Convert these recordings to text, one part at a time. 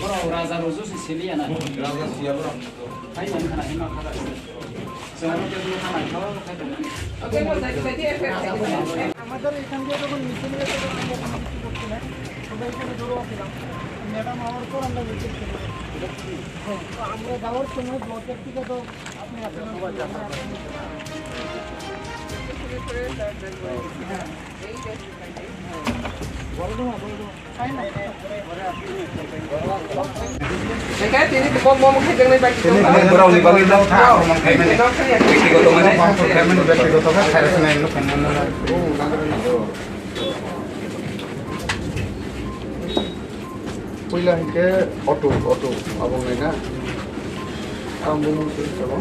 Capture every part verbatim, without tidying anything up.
Borok raja rwjak se siliya na. Raja siya borok. Hai man khana hima khada. Chwng aro khe khana kho khai tongmani. আমাদের এখান দিয়ে যখন মিছিল গেছে, তখন আমরা কোনো কিছু করছি না, সবাই এখানে জড়ো আছিলাম। ম্যাডাম আওয়ার পর আমরা মিছিল শুরু করছি। তো আমরা যাওয়ার সময় ব্লকের থেকে তো আপনি আসেন। Borok ni bagwi no tha, omo khai mani. Bektigoto mani, bektigoto khe khairok sinai no phai mano. Puila hinkhe auto, auto abo nai na. Ang bono se chalo.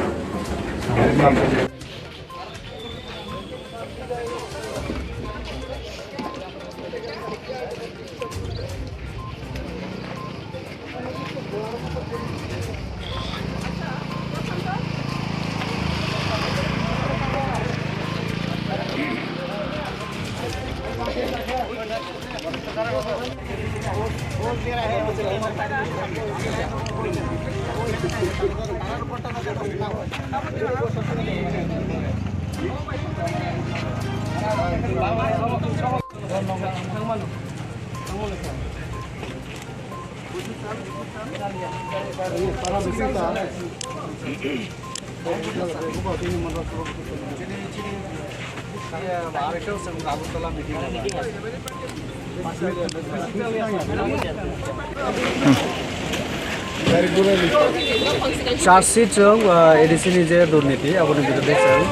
Charge sheet chwng, ah, A D C ni je durniti, aboni biruddhe chwng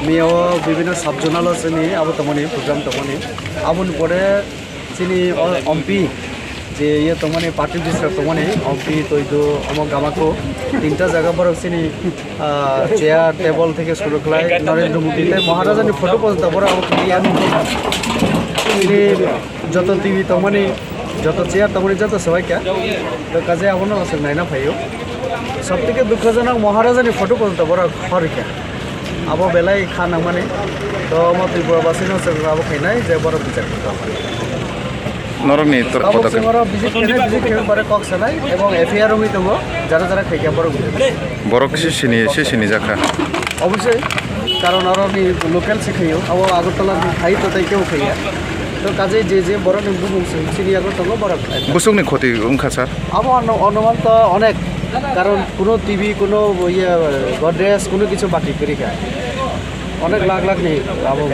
miyao bibhinno sub zonal o chini abo tongmani, program tongmani. Aboni pore chini o M P je iye tongmani, party office rok tongmani, M P toidu omo gamako tinta jaga borok chini, ah, chair table theke suru khlai Narendra Modi tei Maharaja ni photo porjonto borok abo khlaiya. Chini joto T V tongmani, joto chair tongmani, joto swbaikha. To kaje abono aswk naina phaio. Sabtheke dukhojonok Maharaja ni photo porjonto borok horikha. Abo belai kha nangmani. To omo Tripura basino chwng abo khainai je borok bichar khaikha. Norokni tor-, abo photo chwng oro visit khainai, visit khainai pore kok sanai ebong F I R wngwi tongo, jara jara khaikha borok. Borok se sini, se sini jakha. Obviously, karon oroni local se khaio, abo Agartala ni hai to tai kebo khaiya. To kaje je je borok ni bumung se sini yago tongo borok. Busuk ni khoti wngkha sir? Abo ano-, onuman to onek, karon kuno T V, kuno iye, Godrej, kuno kichu baki kwrwi kha. Onek lakh lakh ni abo.